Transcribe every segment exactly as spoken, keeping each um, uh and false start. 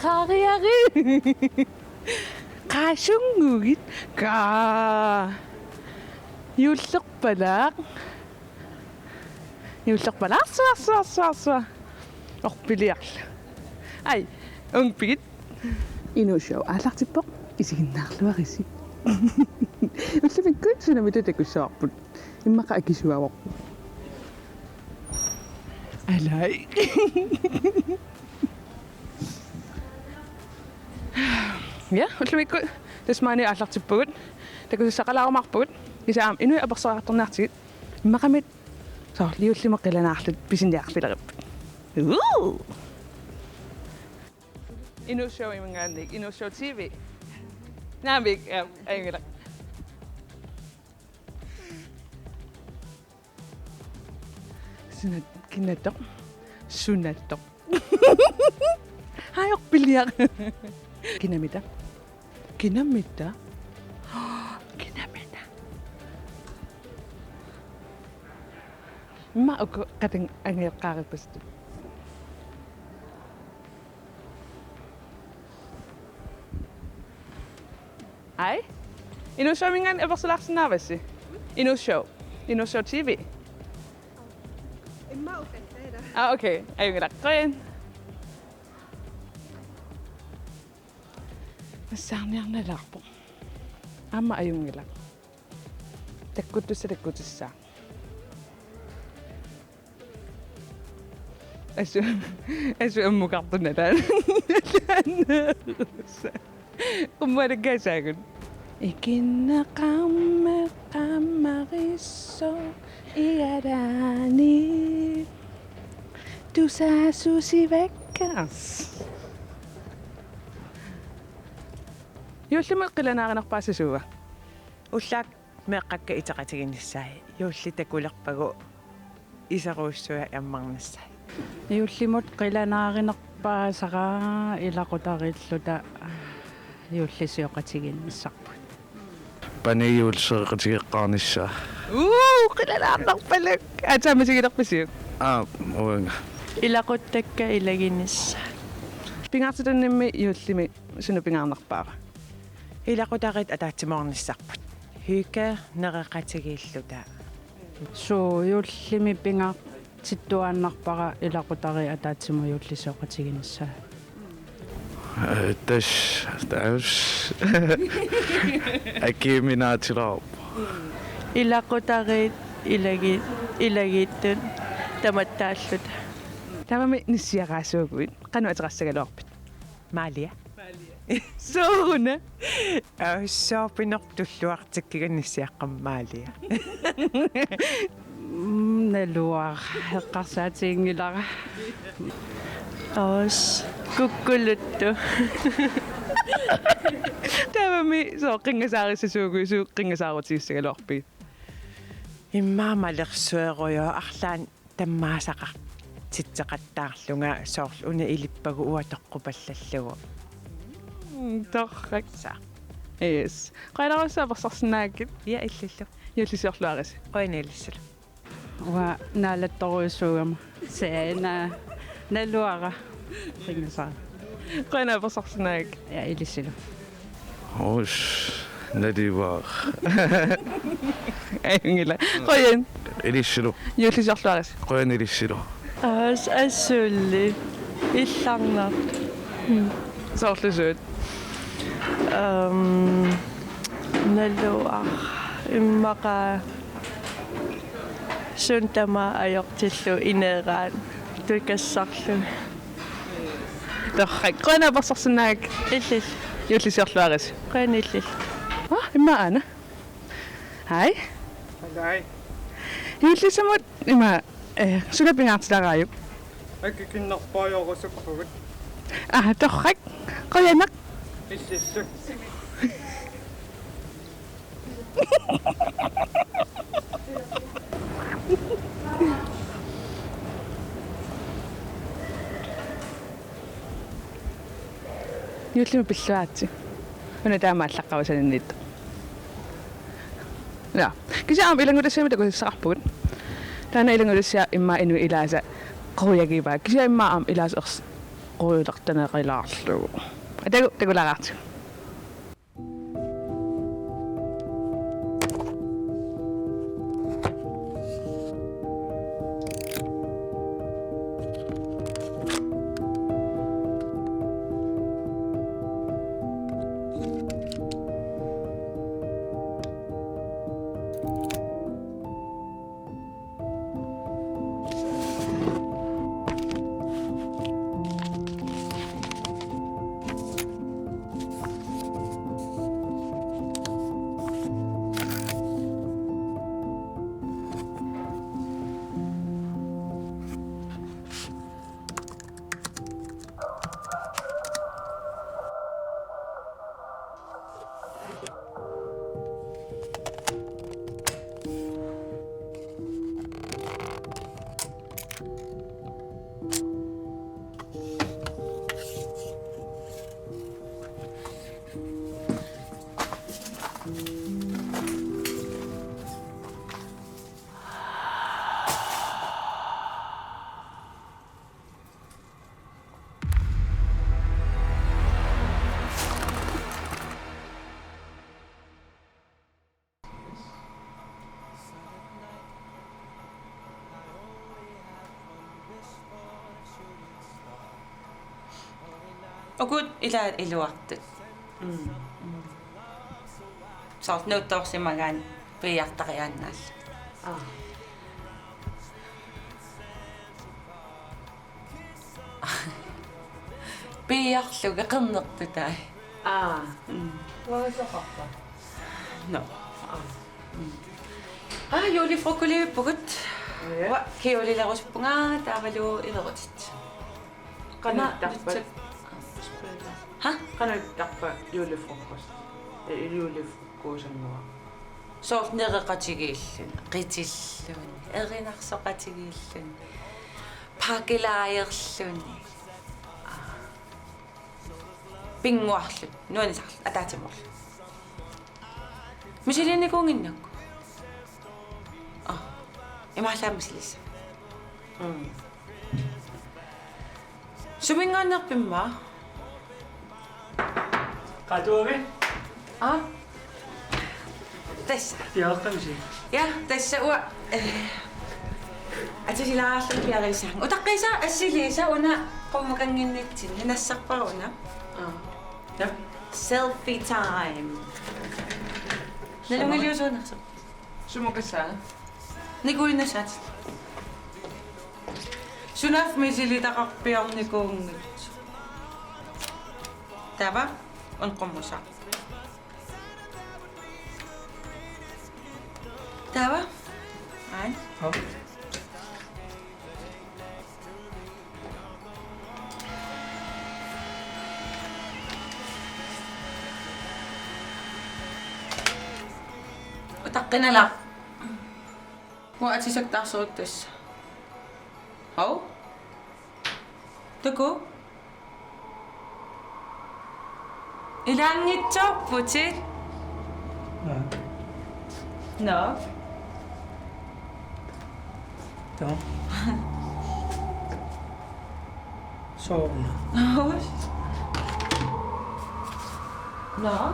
Qariari. Qasunnguit. Kaa. Juullerpalaaq. Juullerpalaaq. Arsu, arsu, arsu, arsu. Orpiliarlu. Ai, uunga pigit. Inuussooq aallartippoq. Isiginnaarluarisi. Ullumikkut sunamita takussavarput. Immaqa akisuavoq. Alai. Ja, ullumikkut tassa maani aallartippugut. Takusassaqalaarumaarpugut. Kisianni aamma inuit apersoriartorniartigit. Immaqami soorlu juullimut qilanaarluta pisiniarfileripput. Uu! Inuussooq iminngaanniit, Inuussooq T V. Naamik, ja, ajunngilaq. Sunat-, kinattoq. Sunattoq. Haj, orpiliaq. Kinamita? Kinamita? Kinamita? Immaqa uku qatannga angajoqqaarippasut. Ai? Inuussooq iminngaanniit apersulaarsinnaavassi? Inuussooq. Inuussooq T V. Immaqa ukattaila. Ah, okay. Ajunngilaq. Qujan. Nassaarniarnalaarpoq. Aamma ajunngilaq. Takkuttussaq takkutissaaq. Assut, assut ammukartoq nalaani. Qummuanakkaasaagut. Ikinneqarmat qammarissoq ialaani. Tusaassusivakka. Juullimut qilanaarinerpaasasi suua? Ullaaq meeqqakka iteqatiginissaat, juulli takulerpagu iserussuaq ammarnissaat. Juullimut qilanaarinerpaasara ilaqutariilluta juullisioqatigiinnissarput. Panijuul seeqatigeqqaarnissaa. Uu, qilanaartarpaluk. Aatsaamisigilerpisiuk? Aa, uanga. Ilaquttakka ilaginissaat. Pingaartitanimmi juullimi suna pingaarnerpaava? Ilaqutariit ataatsimoornissarput. Hygge nereqatigiilluta. Suu, juullimi pingaartittuaannarpara ilaqutariit ataatsimut juullisioqatiginissaat. Eh, tassa, tassa. Akiiminaatilaarpoq. Ilaqutariit ilagi-, ilagiittut tamattaalluta. Taavami nissiaraasuuguit, qanoq ateqassagaluarpit? Maalia. Sooruna? Aa, soorpinertulluartikkiga nissiaqqammat Maalia. Mm, naluara, eqqarsaatiginngilara. Oos, kukkuluttu. Taavami sooq qinngasaarissasuuguit, suut qinngasaarutigissagaluarpigit? Immaqa malersuerujoq arlaannik tammaasaqartitseqattaarlunga soorlu una ilippagu uanga toqqupallallugu. Mm, torrak. Sa. Yes. Qujanarsuaq apersarsinnaagakkit. Ja, illillu. Juullisiorluarisi. Qujanaq ilissillu. Uanga naalattorujussuugama. Seena. Naluara. Qinngasaara. Qujanaq apersarsinnaagakkit. Ja, ilissillu. Oos, naluara. Ajunngilaq. Qujan. Ilissillu. Juullisiorluarisi. Qujan ilissillu. Oos, assulli. Illarnaq. Mm. Soorlu suut? Ehm, naluara. Immaqa suut tamaat ajortillugu ineeraat tukassarlugit. Torrak. Qujanaq apersarsinnaagakkit. Illillu. Juullisiorluarisi. Qujan illillu. Ah, immaqa aana. Hej. Hej. Juullisimut ima, eh, suna pingaartitaraajuk? Akikinnerpaajorusuppavut. Aha, torrak. Qujanaq. Illillu. Juullimut pilluaritsi. Una taama allaqqavoq sanianiittoq. Ja. Kisianni aamma ilanngutassiami takusassaqarpugut. Taanna ilanngutassiaq immaqa inuit ilaasa qujagivaat. Kisianni immaqa aamma ilaasa ers-, eqqoriulertaneqalaarlugu. Atagu takulaaraartigu. Ukua ilaat iluartut. Mm. Mm. Soorlu nuuttoorsimagaanni piiartariaannaallutik. Aa. Piiarlugit qernertutai. Aa. Mm. Uasoqarpa? Nå. Aa. Mm. Aa, julefrokostilerpugut. Ja. Uanga kjolelerusuppunga taavalu ilerutit. Qanoq ittarpa? Ima nutsak. Ha? Qanoq ittarpa julefrokost? Eh, julefrokost. Kuusannguaq. Soorlu nereqatigiilluni, qitilluni, erinarsoqatigiilluni, pakkelaajerluni. Aa. Pinnguarluni, nuannisarluni, ataatsimoorluni. Misiliinikuunnginnakku. Aa. Imaallaat misilissavit. Mm. Suminngaanneerpit immaqa? Qatuavi? Aa? Tassa. Piareqqamisi? Ja, tassa uanga, eh, atisilaarlunga piareersaanga. Utaqqiisaa assiliisa una qummukannginnitsinni, nassarpara una. Aa. Ja. Selfie time. Nalunngiliusuunersoq. Sumukassaa? Nikuinnassaat. Sunaaffa misilitaqarpiarnikuunngitsoq. Taava, una qummusaaq. Taava? Aana. Hov. Utaqqinalaaq. Uanga atisakka taarserukku tassa. Hov. Takuuk. Ilaanngitsoorputit. Aa. Nå. Taava. Sooruna. Nå. Nå.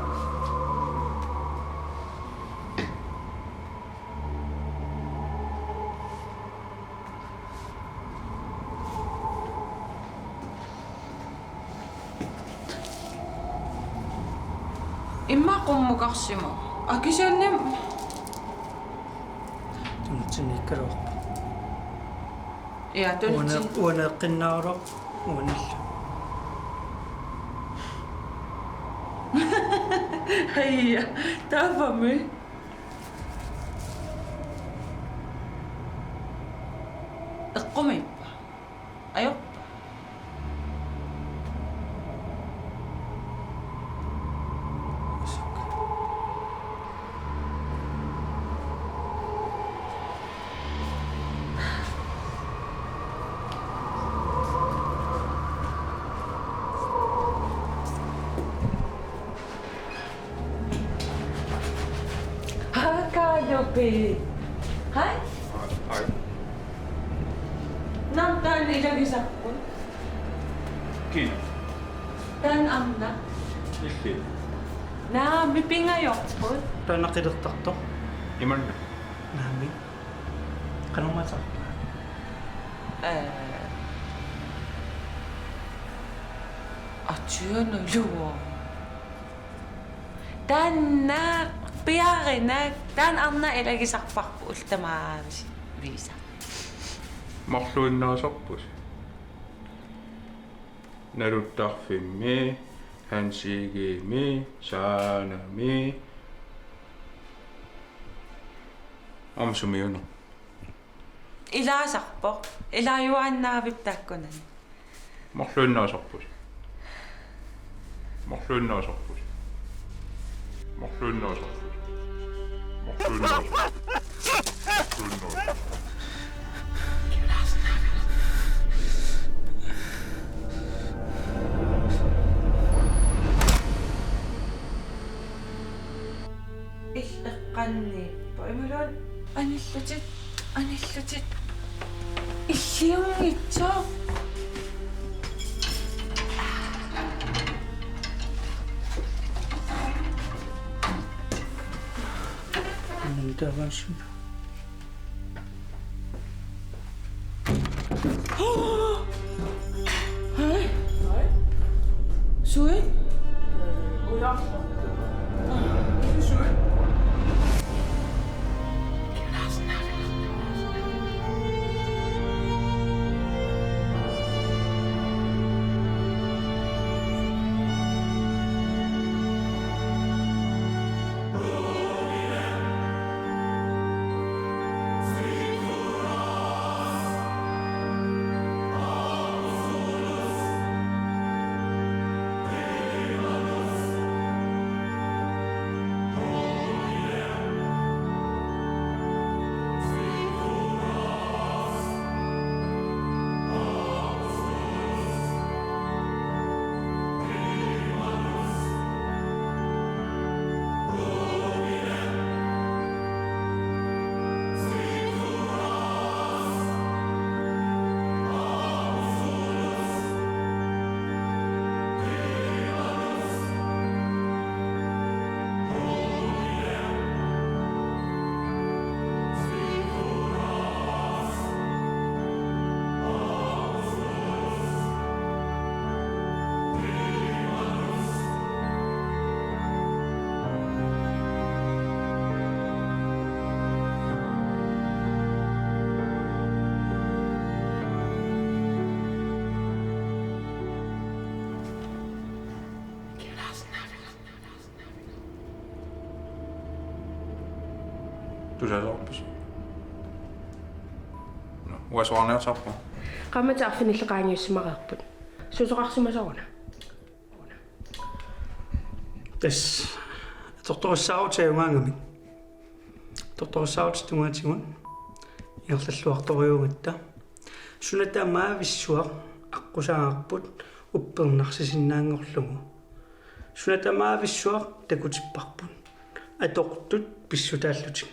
Immaqa qummukarsimavoq. Aa, kisianni. Tunitsinniikkaluarpoq. Ja, tunitsin-. Uane-, uaneeqqinnaarlugu uanillu. Hej, taavami. Eqqumiippa? Ajorpa? Hakalupi. Hai? Hai. Naam taanna ilagisarput. Taanna arnaq. Illit. Naamik, pingajorput. Taanna qilertartoq. Imanna. Naamik. Qanormaassaaq? Ee. Atsianuluo. Taanna piareernak, taanna arnaq ilagisarparput ullut tamaasa viisa. Marluinnaasarpusi. Naluttarfimmi, Hans Egedemi, Saanami. Aamma sumiuna? Ilaasarpoq. Ilaajuaannavippoq taakkunani. Marluinnaasarpusi. Marluinnaasarpusi. Marluinnaasarpusi. Marluinnaasarpusi. Illeqqanniippoq imaluunniit anillutit, anillutit. Illiunngitsoq. Taavaasiit. Hej. Hej. Sui? Øh, ja. Sui. Tusaasoqarpusi? Nå, uanga soraarniarsarpunga. Qaammatit arfinillit qaangiussimareerput. Susoqarsimasoruna? Tassa atortorissaarutit ajugaangamik. Atortorissaarutit tungaatigut ingerlalluartorujuugatta. Suna tamavissuaq aqqusaarput uppernarsisinnaanngorlugu. Suna tamavissuaq takutipparput. Atortut pissutaallutik.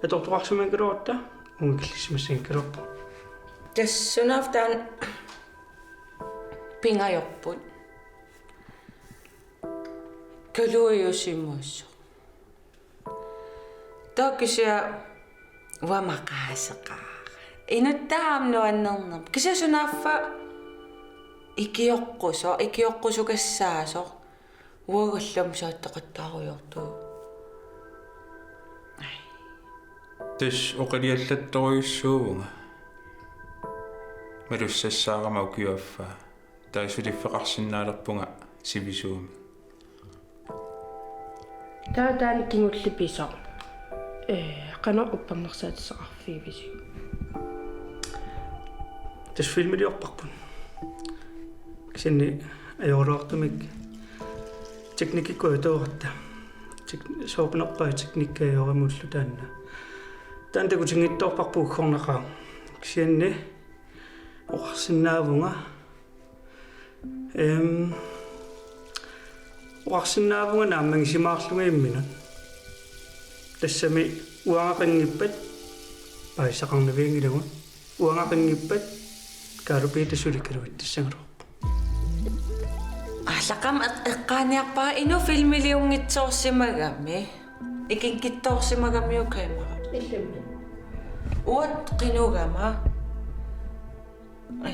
Atortoqarsimagaluarutta uunga killissimassagaluarpoq. Tassa sunaaffa taanna pingajorput. Kaluujusimuussoq. Taava kisianni uanga maqaaseqaara. Inuttaaq aamma nuannernerpoq. Kisianni sunaaffa ikioqqusoq, ikioqqusukassaasoq. Uagullu aamma saattoqattaarujoortugut. Ai. Tassa oqiliallattorujussuuvunga. Malussassaarama ukioq affaa. Taava suliffeqarsinnaalerpunga sivisuumik. Taava taanna kingulleq pisoq. Ee, qanoq uppernarsaatissaqarfigivisigit? Tassa filmiliorparput. Kisianni ajoraluartumik teknikkikkut ajortoratta. Tek-, sooq nerpaat teknikki ajoramullu taanna. Taanna takutinngitsoorparput uggornaqaaq. Kisianni oqarsinnaavunga Ehm, oqarsinnaavunga naammagisimaarlunga imminut. Tassami uangaqanngippat paasisaqarnavianngilagut. Uangaqanngippat Kaarlup Piita suli kaluitsissagaluarpoq. Taqqam eq-, eqqaaniarpara inuk filmiliunngitsoorsimagami. Ikinngitsoorsimagamiuk kamera. Illimmi. Uanga qinugama. Ee,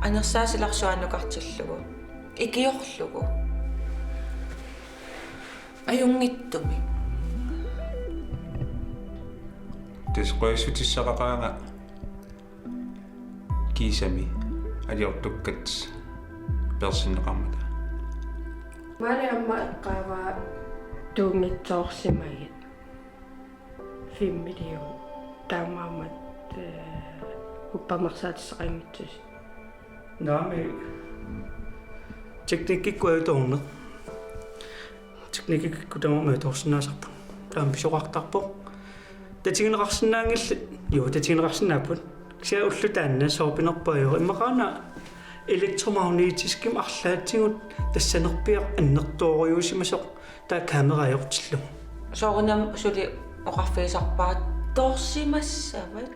anersaasilarsuannukartillugu. Ikiorlugu. Ajunngitsumik. Tassa qujassutissaqaqaanga kiisami aliortukkat peersinneqarmata. Maani aamma eqqaavaa tuunngitsoorsimagit. Filmilium taamaammat, eh, uppernarsaatisseqanngitsusi. Naamik teknikkikkut ajutoorneq. Teknikkikkut tamarmik ajutoorsinnaasarput. Taama pisoqartarpoq. Tatigineqarsinnaanngillat. Juu, tatigineqarsinnaapput. Kisianni ulloq taanna soorpinerpaajuvoq. Immaqaana elektromagnetiskimik arlaatigut tassanerpiaq annertoorujussuusimasoq. Taava kamera ajortillugu. Soorunami suli oqarfigisarpara toorsimassavat.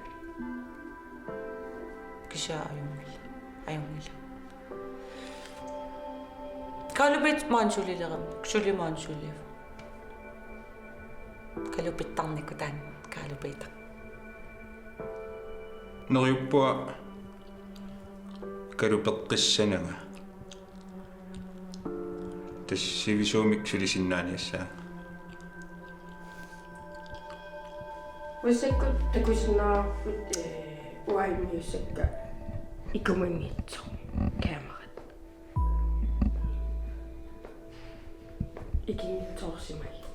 Kisianni ajunngilaq. Ajunngilaq. Kalupiit maani sulilerami. Suli maani sulivoq. Kalupittarnikut taanna kalupiitaq. Neriuppunga kalupeqqissananga. Tassa sivisuumik sulisinnaaniassaanga. Massakkut takusinnaavarput, eh, uanga immiussakka ikumanngitsoq kamerat. Ikinngitsoorsimagit.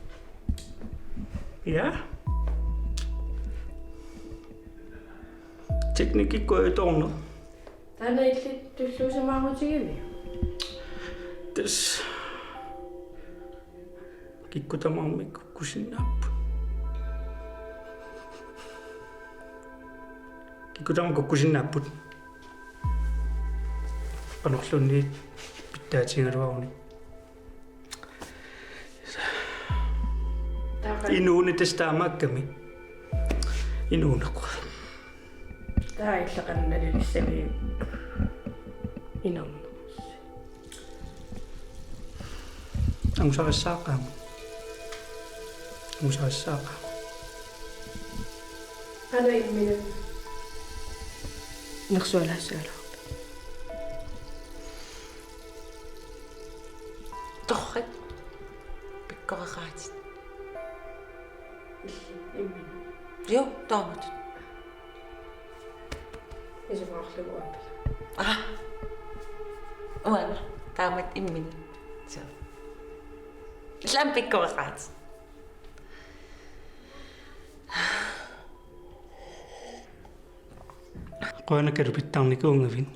Ja. Teknikkikkut ajutoorneq. Taanna illit tulluusimaarutigiviuk? Tassa. Kikkut tamarmik kukkusinnaapput. Kikkut tamarmik kukkusinnaapput. Qanorluunniit pitsaatigigaluarunik. Taava inuuneq tassa taamaakkami. Inuuneq. Taava illit qanoq nalilissaviuk? Inernersi. Angusarissaaqaanga. Angusarissaaqaanga. Qanoq imminut? Nersualaassualaarpit. Torrak. Pikkoreqaatit. Illit imminut? Juu, taamatut. Isumaqarlugu uanga. Aa. Uanga. Taamatut imminut. Suu. Illit aamma pikkoreqaatit. Qujanaq kalupittarnikuugavit.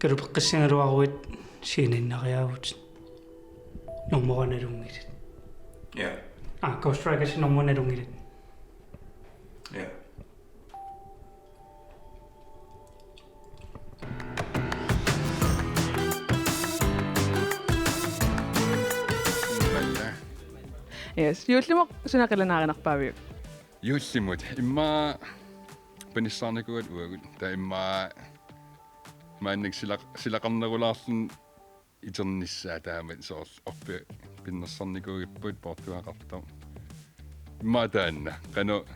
Kalupeqqissigaluaruit sceneqariaavutit. Normu una nalunngilat. Ja. Aa, Ghost Ridersi normu una nalunngilat. Ja. Yes, juullimi suna qilanaarinerpaaviuk? Juullimut. Immaqa panissaarnikuugatta uagut. Taava immaqa maannakkut sila-, silaqarnerulaarluni iternissaa taamatut soorlu orpiaq pinnersarnikuugipput poortuagaqartoq. Immaqa taanna, qanoq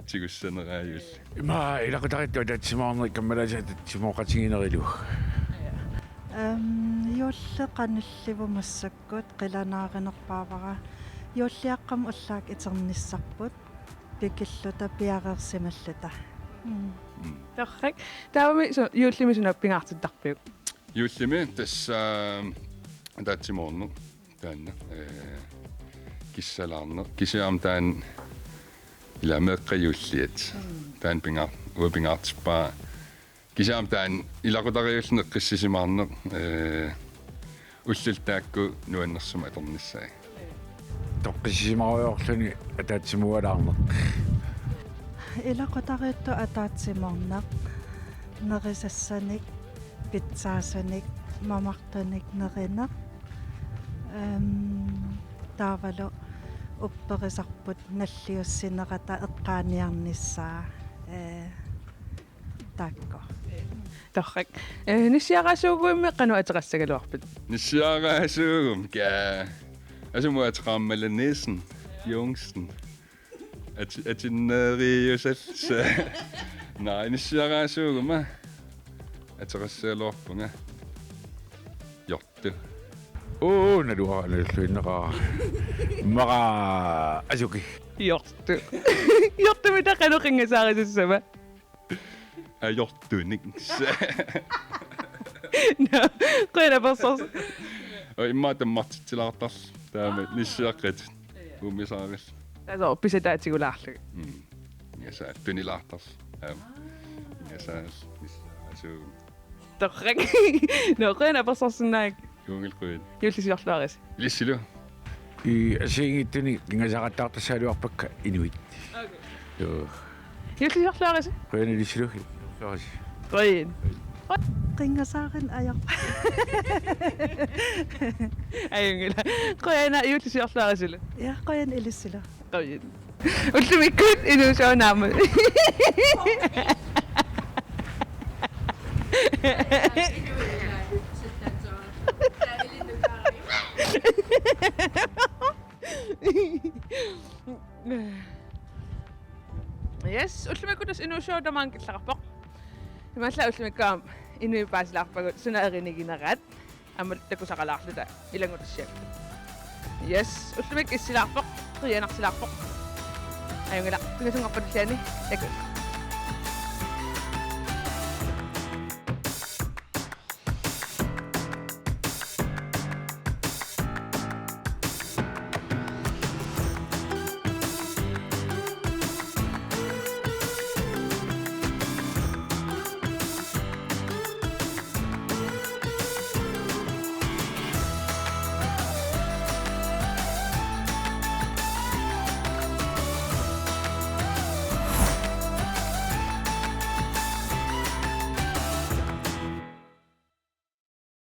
tigussaneraajuit. Immaqa ilaqutariittut ataatsimoorneq kammalaatit ataatsimooqatiginerilu. Ehm, juulli qanillivoq massakkut qilanaarinerpaavara. Juulliaqqami ullaakkut iternissarput. Pikilluta piareersimalluta. Mm. Mm. Torrak. Taavami su-, juullimi suna pingaartittarpiuk? Juullimi tassa, øh, ataatsimoorneq taanna, øh, kissalaarneq. Kisianni taanna ila meeqqat juulliat. Mm. Taanna pingaar-, uanga pingaartippara. Kisianni taanna ilaqutariiullugu eqqissisimaarneq, øh, ullut taakku nuannersumik atornissaat. Toqqissisimarujoorluni ataatsimoorlaarneq. Ilaqutariittut ataatsimoorneq, nerisassanik, pitsaassanik, mamartunik nerineq. Øhm, taavalu upperisarput nalliussinerata eqqaaniarnissaa. Øh, Taakku. Torrak. Eh, nissiaraasuugummi qanoq ateqassagaluarpit? Nissiaraasuugummi ka. Asumut ateqarama Nissen Jungsen. At-, atinneeriusat. Naa, nissiaraasuuguma ateqassagaluarpunga. Jortu. Uu, naluara, nalulluinnaqaara. Mara asuki. Jortu. Jortumita qanoq qinngasaarisussava? Ajortunik. Nå, qujanaq apersorsuaq. Og immaqa tammartitsilaartarluni. Taama nissiaqqat. Uumisaaril. Tasoq pisataatigulaarlugit. Mm. Ingasaat tunilaartarluni. Aam. Ingasaat nissiaraasuugummi. Torrak. Nå, qujanaq apersorsinnaagavit. Juullip qujan. Juullip siorluarisi. Ilissilu. Ii, assigiinngitsunik qinngasaqattaartassagaluarpakka inuit. Okay. Joo. Juullip siorluarisi. Qujan ilissilu. Siorluarisi. Qujan. Qinngasaarin ajor. Ajunngilaq. Qujanaq, juullip siorluarisilu. Ja, qujan ilissilu. Qujan. Ullumikkut inuusua naamma. Yes, ullumikkut tassa inuusua tamaanga killeqarpoq. Imaallaat ullumikkut aamma inuit paasilaarpagut suna erinigineraat. Aamma takusaqalaarluta ilanngutassiaq. Yes, ullumikkut issilaarpoq, qiianarsilaarpoq. Ajunngilaq, pingasunngorpat tulliani. Takuuk.